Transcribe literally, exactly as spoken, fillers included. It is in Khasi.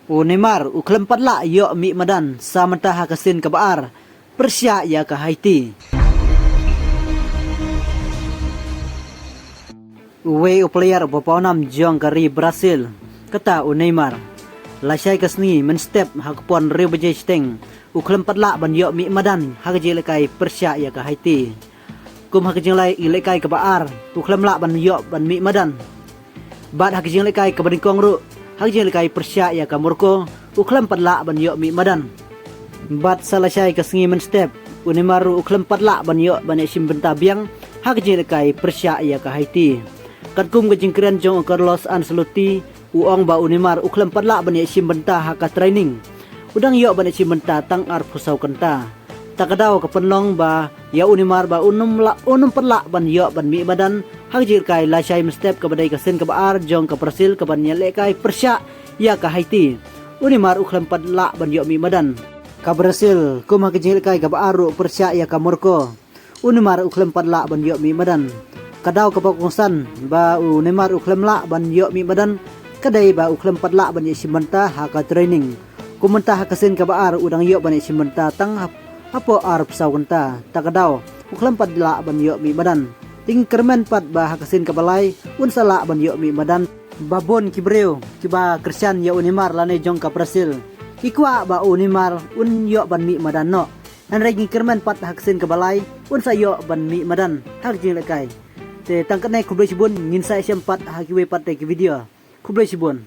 U Neymar u khlem pat lah ïoh mih madan sa mynta ha ka sien kaba ar pyrshah ïa ka Haiti. Uwei u player uba pawnam jong ka ri Brazil, kata u Neymar, lashai ka sngi mynstep ha ka por hynriew baje shiteng u khlem pat lah ban ïoh mih madan ha ka jinglehkai pyrshah ïa ka Haiti. Kum ha ka jinglehkai kaba ar u khlem lah ban ïoh ban mih madan. Bad ha ka jinglehkai kaba nyngkong ruh, ha ka jinglehkai pyrshah ïa ka Morocco, u khlem pat lah ban ïoh mih madan. Bad sa lashai ka sngi mynstep, u Neymar ruh u khlem pat lah ban ïoh ban ïashim bynta biang ha ka jinglehkai pyrshah ïa ka Haiti. Katkum ka jingkren jong u Carlos Ancelotti, u ong ba u Neymar u khlem pat lah ban ïashim bynta ha ka training. U dang ïoh ban ïashim bynta tang arphew saw kynta. Ta ka daw ka pynlong ba ïa u Neymar ba un ym lah, un ym pat lah ban ïoh ban mih madan ha ka jinglehkai lashai mynstep kaba dei ka sien kaba ar jong ka Brazil kaban ïalehkai pyrshah ïa ka Haiti. U Neymar u khlem pat lah ban ïoh mih madan. Ka Brazil, kum ha ka jinglehkai kaba ar ruh pyrshah ïa ka Morocco, u Neymar u khlem pat lah ban ïoh mih madan. Ka daw kaba kongsan ba u Neymar u khlem lah ban ïoh mih madan ka dei ba u khlem pat lah ban ïashim bynta ha ka training. Kum mynta ha ka sien kaba ar u dang ïoh ban ïashim bynta tang hap-, hapoh arphew saw kynta. Ta ka daw u khlem pat lah ban ïoh mih madan. Te ngi kyrmen pat ba ha ka sien kaba lai un sa lah ban ïoh mih madan. Ba bun ki briew kiba kyrshan ïa u Neymar lane jong ka Brazil, ki kwah ba u Neymar un ïoh ban mih madan noh. Hynrei ngi kyrmen pat ha ka sien kaba lai un sa ïoh ban mih madan ha ka jinglehkai. Te tang katne, khublei shibun, ngin sa ïashem pat ha kiwei pat de ki video. Khublei shibun.